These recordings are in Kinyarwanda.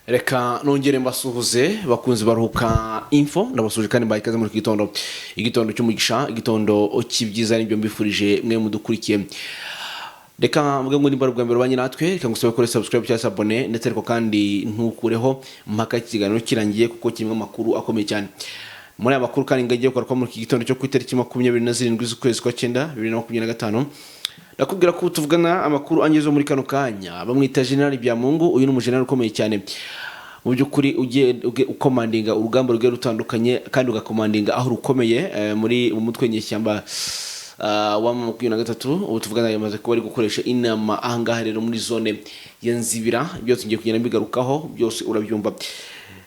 Reka nongere mbasuhuze, bakunzi baruhuka info. Ndabasuhuje kandi mbahaye ikaze muri iki gitondo, igitondo cy'umugisha, igitondo cy'ibyiza. Nibyo mbifurije mwe mudukurikiye. Reka mvuge ngo nimba ari ubwa mbere ubanye natwe, reka ngusabe kuri subscribe cyangwa se abone, ndetse ariko kandi ntukureho mpaka iki kiganiro kirangiye, kuko kirimo amakuru akomeye cyane. Muri aya makuru kandi ngagiye gukora muri iki gitondo cyo ku itariki 27 z'ukwezi kwa cyenda 2025, ndakubwira ko tuvugana amakuru angeze muri kano kanya, bamwita General Byamungu. Uyu ni umujenerali ukomeye cyane mu by'ukuri, ugiye ukomandinga urugamba rugiye rutandukanye, kandi ugakomandinga aho rukomeye muri mu mutwe nyeshyamba wa 23. Ubu tuvugana yamaze kuba ari gukoresha inama ahangaha rero muri zone ya Nzibira. Byose ngiye kugenda mbigarukaho, byose urabyumva.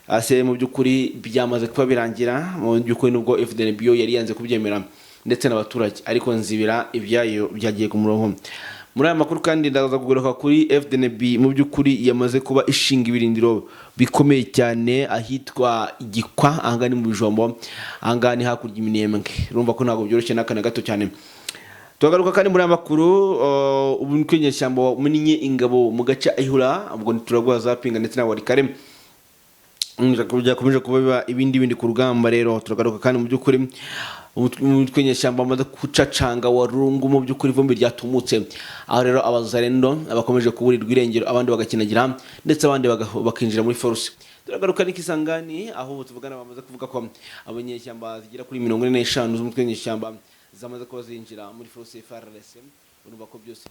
Ase mu by'ukuri byamaze kuba birangira? Mu by'ukuri, nubwo FDNB yo yari yanze kubyemera ndetse n'abaturage, ariko Nzibira ibyayo byagiye ku murongo. Muri aya makuru kandi ndaza kugaruka kuri FDNB mu by'ukuri yamaze kuba ishinga ibirindiro bikomeye cyane ahitwa Gikwa. Ahangaha ni mu Bijombo, ahangaha ni hakurya iminembwe. Urumva ko ntabwo byoroshye n'aka na gato cyane. Turagaruka kandi muri aya makuru ubu inyeshyamba muninye ingabo mu gace Ihura. Ubwo turaguha za Pinga ndetse na Walikale, byakomeje kuba biba ibindi bindi ku rugamba. Rero turagaruka kandi mu by'ukuri umutwe nyeshyamba wamaze kucacanga Warungu. Mu by'ukuri ivumbi ryatumutse aho. Rero abazarendo bakomeje kuburirwa irengero, abandi bagakinagira, ndetse abandi bakinjira muri force. Turagaruka n'ikisangani, aho ubu tuvugana bamaze kuvuga ko abanyeshyamba zigera kuri 45 z'umutwe nyeshyamba zamaze kuba zinjira muri force FARDC. Urumva ko byose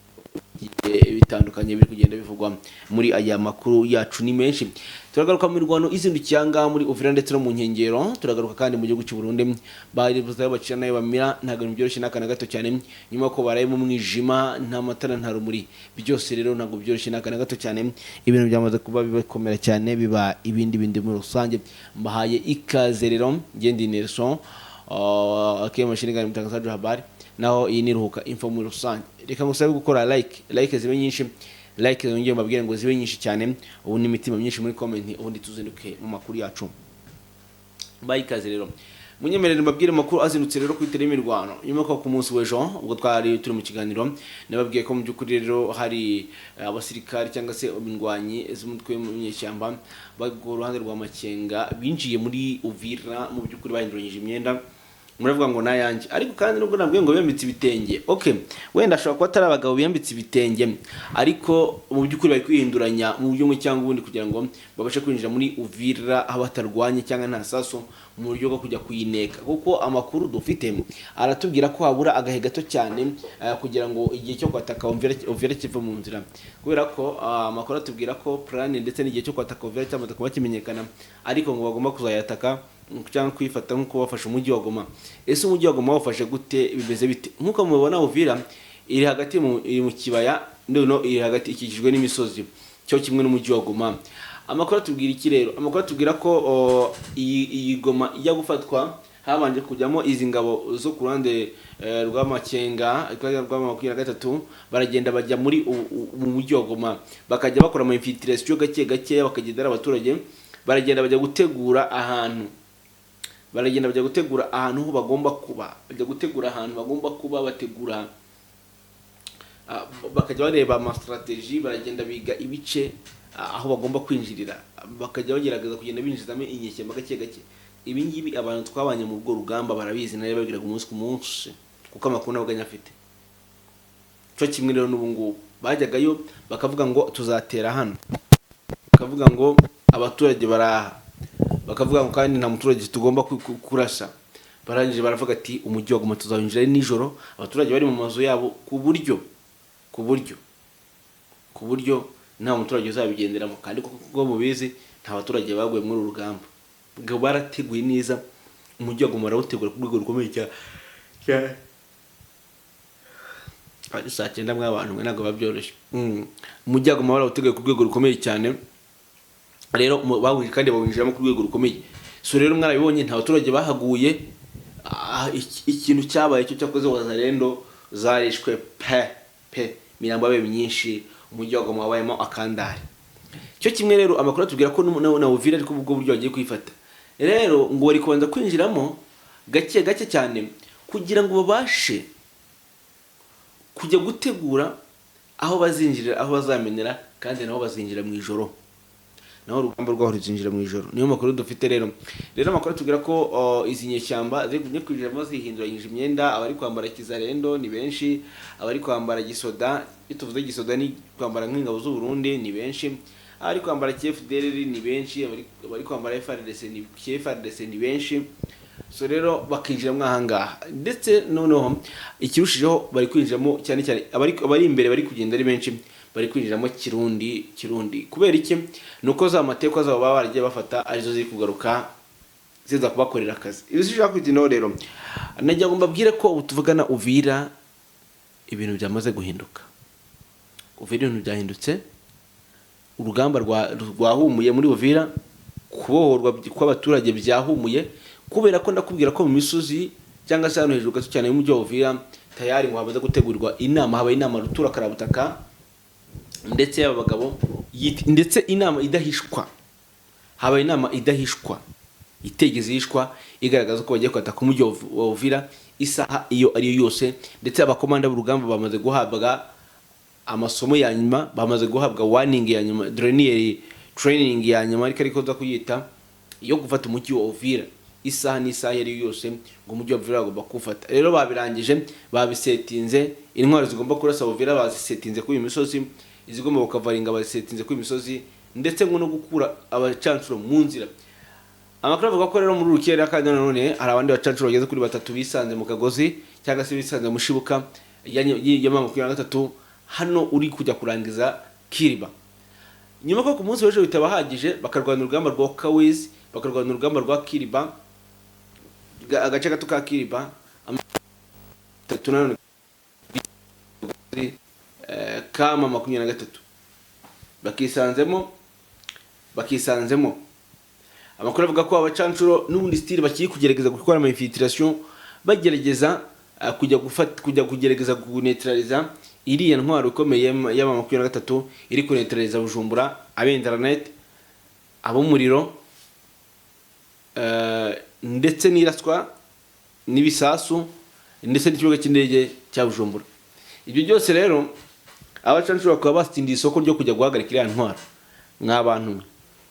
bigiye bitandukanye biri kugenda bivugwa muri aya makuru yacu ni menshi. Turagaruka mu mirwano izindukiye ahangaha muri Uvira ndetse no mu nkengero. Turagaruka kandi mu gihugu cy'u Burundi, baribuze ayo bacira nayo bamira. Ntabwo ibintu byoroshye n'aka na gato cyane, nyuma ko baraye mu mwijima, nta matara, nta rumuri. Byose rero ntabwo byoroshye n'aka na gato cyane. Ibintu byamaze kuba bikomera cyane, biba ibindi bindi muri rusange. Mbahaye ikaze rero, ngendi Nelson akiye mashini gani, mtangazaji wa habari, naho iyi ni Ruhuka Info muri rusange. Reka ngusabe gukora like, like zibe nyinshi, like zongeye mbabwire ngo zibe nyinshi cyane, ubu ni imitima myinshi muri comment, ubundi tuzinduke mu makuru yacu. Mbaye ikaze rero, munyemerere mbabwire amakuru azindutse rero kuri tele imirwano. Nyuma ko ku munsi w'ejo ubwo twari turi mu kiganiro, nababwiye ko mu by'ukuri rero hari abasirikari cyangwa se indwanyi z'umutwe w'inyeshyamba bari ku ruhande rwa Makenga binjiye muri Uvira, mu by'ukuri bahinduranyije imyenda. Muravuga ngo nayanjye, ariko kandi nubwo nabwiye ngo biyambitse ibitenge, okay, wenda ashobora kuba atari abagabo biyambitse ibitenge, ariko mu by'ukuri bari kwihinduranya mu buryo bumwe cyangwa ubundi kugira ngo babashe kwinjira muri Uvira aho batarwanye cyangwa nta saso, mu buryo bwo kujya kuyineka, kuko amakuru dufite aratubwira ko habura agahe gato cyane kugira ngo igihe cyo kwataka Uvira kive mu nzira, kubera ko amakuru atubwira ko plan ndetse n'igihe cyo kwataka Uvira cyamaze kuba kimenyekana, ariko ngo bagomba kuzayataka cyangwa kuyifata nk'uko bafashe umujyi wa Goma. Ese umujyi wa Goma bawufashe gute? Bimeze bite? Nk'uko mubibona, Uvira iri hagati mu, iri mu kibaya, noneho iri hagati, ikikijwe n'imisozi, cyo kimwe n'umujyi wa Goma. Amakuru atubwira iki rero? Amakuru atubwira ko iyi Goma ijya gufatwa habanje kujyamo izi ngabo zo ku ruhande rw'Amakenga, rwa 23. Baragenda bajya muri mu mujyi wa Goma, bakajya bakora ama infiltration gake gake, bakagenda ari abaturage, baragenda bajya gutegura ahantu, baragenda bajya gutegura ahantu ho bagomba kuba, bajya gutegura ahantu bagomba kuba, bategura bakajya bareba ama strategy, baragenda biga ibice aho bagomba kwinjirira, bakajya bagerageza kugenda binjizamo inyeshyamba gake gake. Ibi ngibi abantu twabanye mu rwo rugamba barabizi, nari babwiraga umunsi ku munsi, kuko amakuru nabwo nyafite. Cyo kimwe rero n'ubu ngubu bajyagayo bakavuga ngo tuzatera hano, bakavuga ngo abaturage baraha, bakavuga ngo kandi nta muturage tugomba kurasa. Barangije baravuga ati umujyi wa Goma tuzawinjira ari nijoro, abaturage bari mu mazu yabo, ku buryo nta muturage uzabigenderamo. Kandi kuko mubizi, nta baturage baguye muri uru rugamba. Ngo barateguye neza umujyi wa Goma, barawutegura ku rwego rukomeye cyane cyane. Ari saa cyenda mw'abantu mwe, ntabwo biba byoroshye. Umujyi wa Goma barawuteguye ku rwego rukomeye cyane rero, kandi bawinjiramo ku rwego rukomeye. So rero mwarabibonye, nta baturage bahaguye. Ikintu cyabaye cyo cyakoze, wazalendo zarishwe pe pe, imirambo yabaye myinshi, umujyi wa Goma wabayemo akandari. Cyo kimwe rero amakuru atubwira ko na Uvira ariko ubwo buryo bagiye kwifata rero, ngo bari kubanza kwinjiramo gake gake cyane kugira ngo babashe kujya gutegura aho bazinjirira, aho bazamenera, kandi nabo bazinjira mu ijoro. Naho urugamba rwaho ruzinjira mu ijoro. Niyo makuru dufite rero. Rero amakuru atubwira ko izi nyeshyamba zigumye kwinjiramo zihinduranyije imyenda. Abari kwambara kizarendo ni benshi, abari kwambara gisoda, iyo tuvuze gisoda ni kwambara nk'ingabo z'u Burundi, ni benshi, abari kwambara KFDR ni benshi, abari kwambara FARDC ni KFRDC ni benshi. So rero bakinjiramo ahangaha, ndetse noneho ikirushijeho bari kwinjiramo cyane cyane abari imbere bari kugenda ari benshi, bari kwinjiramo Kirundi Kirundi. Kubera iki? Ni uko za matekwa zabo baba baragiye bafata arizo ziri kugaruka ziza kubakorera akazi. Ibi sinshaka kwitindaho rero, nagira ngo mbabwire ko ubu tuvugana Uvira ibintu byamaze guhinduka. Uvira ibintu byahindutse, urugamba rwahumuye muri Uvira, kubohorwa kw'abaturage byahumuye, kubera ko ndakubwira ko mu misozi cyangwa se hano hejuru gato cyane y'umujyi wa Uvira tayari ngo hamaze gutegurwa inama. Habaye inama rutura karabutaka ndetse y'aba bagabo, ndetse inama idahishwa. Habaye inama idahishwa, itegeze ihishwa, igaragaza ko bagiye kwataka umujyi wa Uvira isaha iyo ari yo yose. Ndetse abakomanda b'urugamba bamaze guhabwa amasomo ya nyuma, bamaze guhabwa warning ya nyuma, dernier training ya nyuma, ariko nza kuyita yo gufata umujyi wa Uvira isaha n'isaha iyo ari yo yose, ngo umujyi wa Uvira bagomba kuwufata. Rero babirangije, babisetinze. Intwaro zigomba kurasa Uvira bazisetinze kuri iyi misozi, izigomba gukavaringa bazisetinze kuri iyi misozi, ndetse ngo no gukura abacancuro mu nzira. Amakuru avuga ko rero muri rukera kandi nanone hari abandi bacancuro bageze kuri batatu bisanze mu kagozi cyangwa se bisanze mu shibuka ya 23 hano uri kujya kurangiza Kiriba. Nyuma ko ku munsi w'ejo bitabahagije, bakarwana urugamba rwa Kawezi, bakarwana urugamba rwa Kiriba, agace gato ka Kiriba tatu nanone kama 23 bakisanzemo. Amakuru avuga ko abacancuro n'ubundi style bakiri kugerageza gukora ama infiltration, bagerageza kujya gufata, kujya kugerageza kuneutraliza iriya ntwaro ikomeye y'ama 23 iri kuneutraliza Bujumbura, abe internet, ab'umuriro, ndetse n'iraswa n'ibisasu, ndetse n'ikibuga cy'indege cya Bujumbura. Ibyo byose rero abacancuro bakaba batsindiye isoko ryo kujya guhagarika iriya ntwaro. Mw'abantu mwe,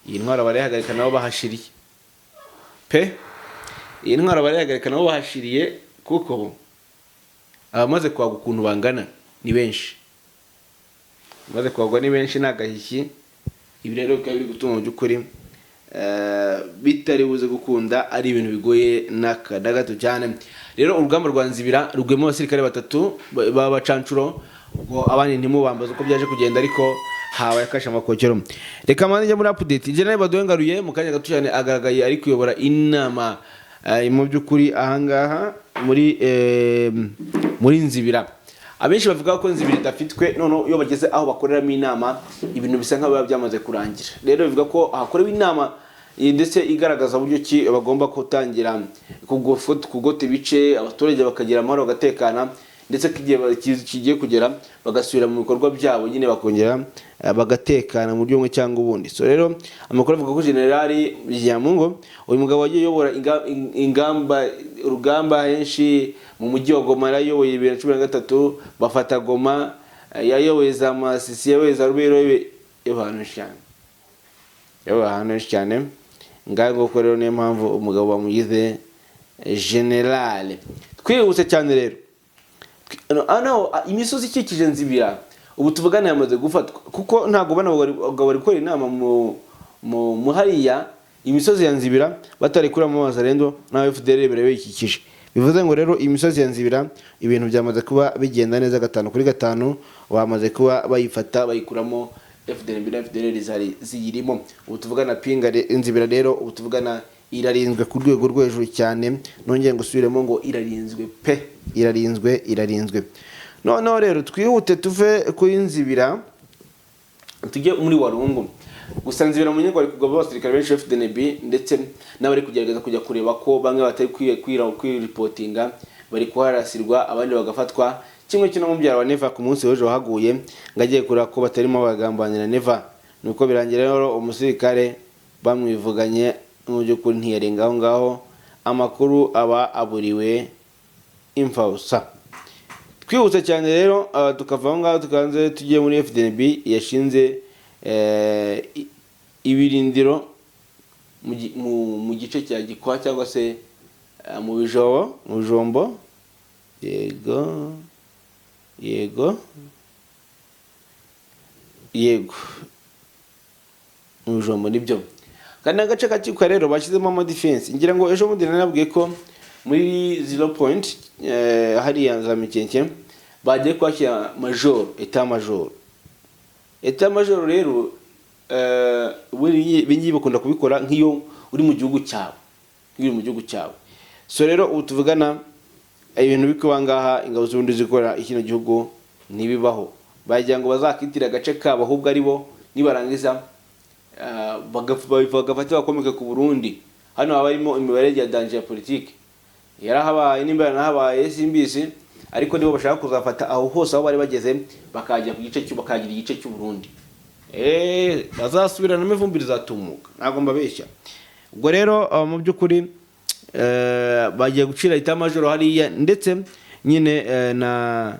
iyi ntwaro barayihagarika nabo bahashiriye pe. Iyi ntwaro barayihagarika nabo bahashiriye, kuko abamaze kwagwa ukuntu bangana ni benshi, abamaze kwagwa ni benshi, ni agahishyi. Ibi rero bikaba biri gutuma mu by'ukuri bitari buze gukunda, ari ibintu bigoye n'aka na gato cyane. Rero urugamba rwa Nzibira rugwemo abasirikare batatu b'abacancuro, ubwo abandi ntimubambaze uko byaje kugenda, ariko habaye akasha amakokero. Reka mbanze njye muri update. General Baduwe Ngaruye mu kanya gato cyane agaragaye ari kuyobora inama mu by'ukuri ahangaha muri Nzibira. Abenshi bavuga ko Nzibira idafitwe, noneho iyo bageze aho bakoreramo inama ibintu bisa nk'aho biba byamaze kurangira. Rero bivuga ko hakorewe inama ndetse igaragaza uburyo ki bagomba gutangira kugota ibice, abaturage bakagira amahoro, bagatekana, ndetse ko igihe kigiye kugera bagasubira mu bikorwa byabo nyine, bakongera bagatekana mu buryo bumwe cyangwa ubundi. So rero amakuru avuga ko Generali Byamungu, uyu mugabo wagiye uyobora ingamba urugamba henshi mu mujyi wa Goma, yarayoboye 2013 bafata Goma, yayoboye za Masisi, yayoboye za Rubero, yayoboye ahantu henshi cyane, yayoboye ahantu henshi cyane. Ngaho nguko rero niyo mpamvu umugabo bamugize generale. Twihuse cyane rero, hano imisozi ikikije Nzibira ubu tuvugana yamaze gufatwa, kuko ntabwo bano bagabo bari gukora inama mu hariya imisozi ya Nzibira batari kuramo Wazalendo n'aba FDLR bari bayikikije. Bivuze ngo rero imisozi ya Nzibira ibintu byamaze kuba bigenda neza 5 kuri 5, bamaze kuba bayifata, bayikuramo FDLR na FDLR zari ziyirimo. Ubu tuvugana Pinga Nzibira rero ubu tuvugana irarinzwe ku rwego rwo hejuru cyane. Nongeye ngusubiremo ngo irarinzwe pe, irarinzwe, irarinzwe. Noneho rero twihute tuve kuri Nzibira tujye muri Warungu. Gusa Nzibira mu nyungu bari kugaba abasirikare benshi FDNB, ndetse n'abari kugerageza kujya kureba ko bamwe batari kwiripotinga bari kuharasirwa, abandi bagafatwa kimwe kino mubyara wa Neva ku munsi w'ejo wahaguye ngo agiye kureba ko batarimo bagambanira Neva, nuko birangira rero umusirikare bamwivuganye. Mu by'ukuri ntiyarenga aho ngaho, amakuru aba aburiwe imfabusa. Twihuse cyane rero tukava aho ngaho tukanze tugiye muri FDNB yashinze ibirindiro mu gice cya Gikwa cyangwa se mu Bijobo, mu Bijombo. Yego, yego, yego, mu Bijombo nibyo. Kandi agace ka Kikwa rero bashyizemo ama defense. Ngira ngo ejo bundi nabwiye ko muri zero point hariya za Mikenke bagiye kwakira major, état major. État major rero, ibi ngibi bakunda kubikora nk'iyo uri mu gihugu cyawe, nk'iyo uri mu gihugu cyawe. So rero ubu tuvugana ibintu bikuba ngaha, ingabo z'Uburundi zikora kino gihugu ntibibaho, bagira ngo bazakitire agace kabo, ahubwo ari bo nibarangiza bagafata bakomeka ku Burundi. Hano haba harimo imibare ya danger ya politike, yarahabaye nimba yaranahabaye simbizi, ariko nibo bashaka kuzafata aho hose aho bari bageze, bakajya ku gice bakagira igice cy'u Burundi. Bazasubiranamo, ivumbi rizatumuka, ntabwo mbabeshya. Ubwo rero mu by'ukuri bagiye gucira état major hariya, ndetse nyine na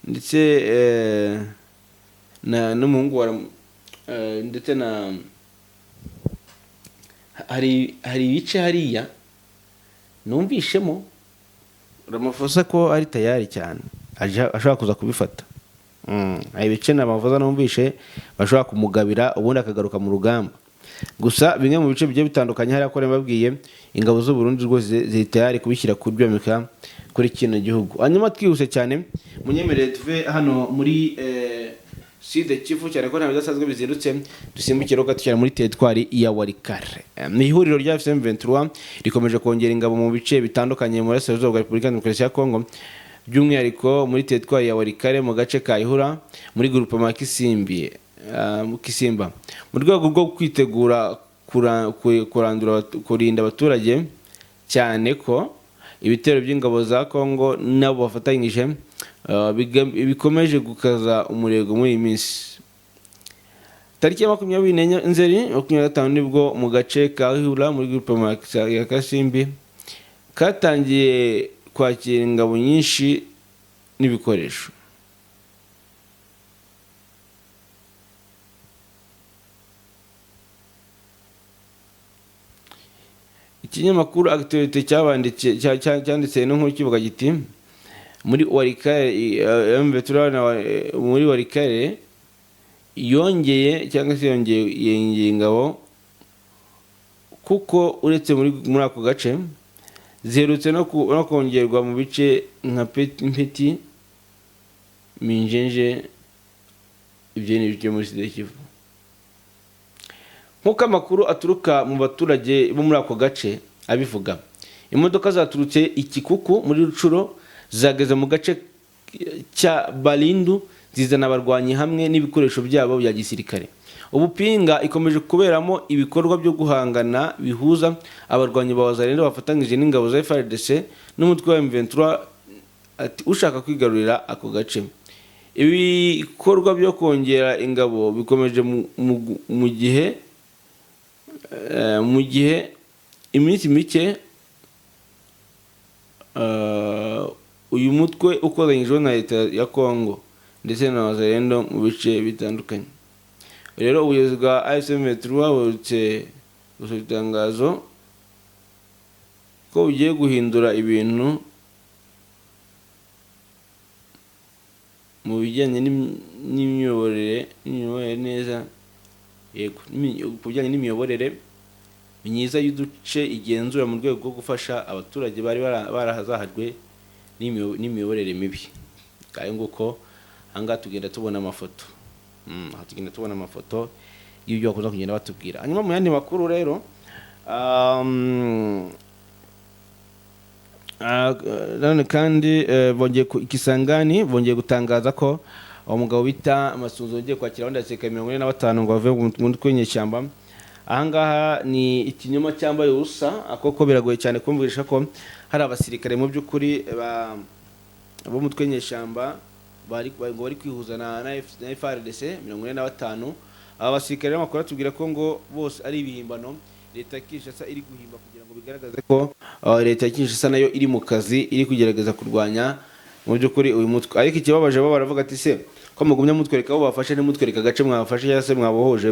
ndetse na n'umuhungu wa ndetse na hari ibice hariya numvishemo Ramaphosa ko ari tayari cyane, ashobora kuza kubifata. Hari ibice Ramaphosa numvishe bashobora kumugabira, ubundi akagaruka mu rugamba. Gusa bimwe mu bice bigiye bitandukanye hariya ko babwiye ingabo z'u Burundi rwose ziri tayari kubishyira kubyomeka kuri kino gihugu. Hanyuma twihuse cyane, munyemerere tuve hano muri Sud Kivu, cyane ko nta bidasanzwe bizindutse, dusimbukire gato cyane muri teritwari ya Walikare. Ni ihuriro rya AFC M23 rikomeje kongera ingabo mu bice bitandukanye mu burasirazuba bwa Repubulika ya Demokarasi ya Kongo, by'umwihariko muri teritwari ya Walikare mu gace ka Ihura muri groupement Kisimbi, Kisimba, mu rwego rwo kwitegura kurandura kurinda abaturage, cyane ko ibitero by'ingabo za Kongo nabo bafatanyije bikomeje gukaza umurego muri iyi minsi. Tariki ya 24 Nzeri 25 nibwo mu gace ka Ihura muri groupement ya Kasimbi katangiye kwakira ingabo nyinshi n'ibikoresho. Ikinyamakuru Actualité cyabandikiye cyanditse ino nkuru kivuga giti: muri Walikare M23 muri Walikare yongeye cyangwa se yongeye ingabo, kuko uretse muri ako gace ziherutse no kongerwa mu bice nka Mpeti, Minjenje. Ibyo ni ibyo muri Sud Kivu. Nk'uko amakuru aturuka mu baturage bo muri ako gace abivuga, imodoka zaturutse Ikikuku muri Rucuro zageze mu gace cya Barindu, zizana abarwanyi hamwe n'ibikoresho byabo bya gisirikare. Ubu Pinga ikomeje kuberamo ibikorwa byo guhangana bihuza abarwanyi ba Wazalendo bafatanyije n'ingabo za FARDC n'umutwe wa M23 ati ushaka kwigarurira ako gace. Ibikorwa byo kongera ingabo bikomeje mu gihe iminsi mike uyu mutwe ukoranyijwe na leta ya Congo ndetse na Wazalendo mu bice bitandukanye. Rero ubuyobozi bwa AFC M23 buherutse gusohora itangazo ko bugiye guhindura ibintu mu bijyanye n'imiyoborere neza, yego, ku bijyanye n'imiyoborere myiza y'uduce igenzura, mu rwego rwo gufasha abaturage bari barazahajwe n'imiyoborere mibi. Ngayo nguko, ahangaha tugenda tubona amafoto. Aha tugenda tubona amafoto y'ibyo bakunze kugenda batubwira. Hanyuma mu yandi makuru rero, none kandi bongeye Kisangani bongeye gutangaza ko uwo mugabo bita Masunzu yongeye kwakira abandi basirikare 45 ngo bave mu mutwe w'inyeshyamba. Ahangaha ni ikinyoma cyambaye ubusa, kuko biragoye cyane kumvisha ko hari abasirikare mu by'ukuri b'umutwe w'inyeshyamba ngo bari kwihuza na FARDC 45. Aba basirikare, amakuru atubwira ko ngo bose ari ibihimbano. Leta ya Kinshasa iri guhimba kugira ngo bigaragaze ko leta ya Kinshasa nayo iri mu kazi, iri kugerageza kurwanya mu by'ukuri uyu mutwe. Ariko ikibabaje, bo baravuga ati: "Se ko mugumya mutwereka abo bafashe, ntimutwereka agace mwafashe cyangwa se mwabohoje,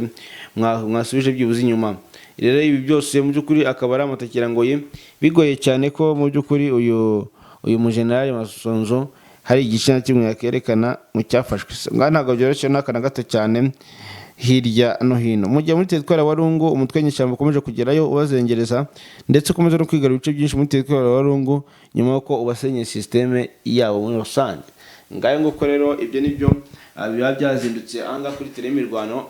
mwasubije byibuze inyuma?" Rero ibi byose mu by'ukuri akaba ari amatakirangoyi, bigoye cyane ko mu by'ukuri uyu mujenerali Masunzu hari igice na kimwe yakerekana mu cyafashwe. Ngaha ntabwo byoroshye n'aka na gato cyane hirya no hino. Mu gihe muri teritwari ya Walungu umutwe w'inyeshyamba ukomeje kugerayo ubazengereza, ndetse ukomeje no kwigarura ibice byinshi muri teritwari ya Walungu nyuma y'uko ubasenyeye système yabo muri rusange. Ngayo nguko rero, ibyo nibyo biba byazindutse ahangaha kuri terrain y'imirwano.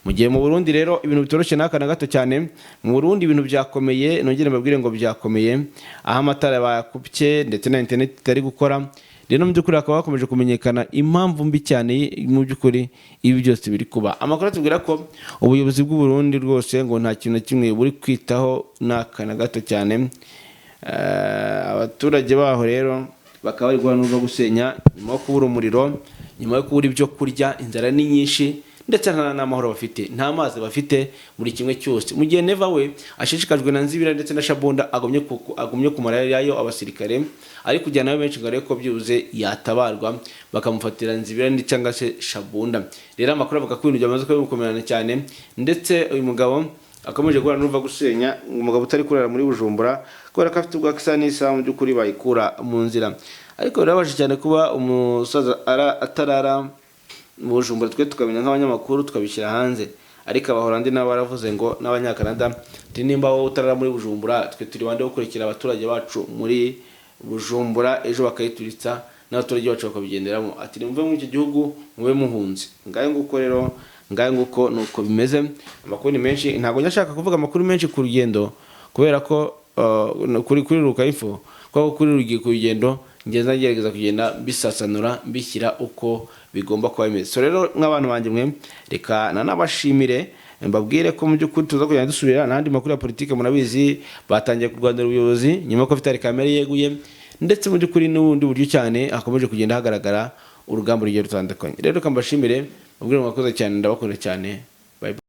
Mu gihe mu Burundi rero ibintu bitoroshye n'aka na gato cyane. Mu Burundi ibintu byakomeye, nongere mbabwire ngo byakomeye, aho amatara bayakupye ndetse na internet itari gukora. Rero mu by'ukuri hakaba hakomeje kumenyekana impamvu mbi cyane mu by'ukuri ibi byose biri kuba. Amakuru atubwira ko ubuyobozi bw'u Burundi rwose ngo nta kintu na kimwe buri kwitaho n'aka na gato cyane. Abaturage baho rero bakaba bari guhanurwa gusenya nyuma yo kubura umuriro, nyuma yo kubura ibyo kurya. Inzara ni nyinshi, ndetse nta n'amahoro bafite, nta mazi bafite, buri kimwe cyose. Mu gihe Neva we ashishikajwe na Nzibira ndetse na Shabunda, agumye kumara yayo abasirikare ari kujyana benshi ngo arebe ko byibuze yatabarwa, bakamufatira Nzibira cyangwa se Shabunda. Rero amakuru avuga ko ibintu byamaze kuba bimukomerana cyane, ndetse uyu mugabo akomeje guhura n'uruva gusenya, umugabo utari kurara muri Bujumbura kubera ko afite ubwaka isaha n'isaha mu by'ukuri bayikura mu nzira. Ariko birababaje cyane kuba umusaza atarara mu Bujumbura, twe tukamenya nk'abanyamakuru tukabishyira hanze. Ariko Abahorandi nabo baravuze ngo n'Abanyakanada ati: "Nimba wowe utarara muri Bujumbura, twe turi bande wo kurekera abaturage bacu muri Bujumbura, ejo bakayituritsa n'abaturage bacu bakabigenderamo?" Ati: "Nimuve muri icyo gihugu, mube muhunze." Ngayo nguko rero, ngayo nguko nuko bimeze. Amakuru ni menshi, ntabwo njya nshaka kuvuga amakuru menshi ku rugendo kubera ko kuri Ruka Info, kubera ko kuri rugiye ku rugendo ngenda ngerageza kugenda mbisasanura, mbishyira uko bigomba kuba bimeze. So rero nk'abantu banjye mwe, reka nanabashimire, mbabwire ko mu by'ukuri tuza kugenda dusubira n'andi makuru ya politike. Murabizi, batangiye kurwanira ubuyobozi nyuma ko Vital Kamerhe yeguye, ndetse mu by'ukuri n'ubundi buryo cyane hakomeje kugenda hagaragara urugamba rugiye rutandukanye. Rero reka mbashimire, mbabwire mwakoze cyane, ndabakunda cyane, bye bye.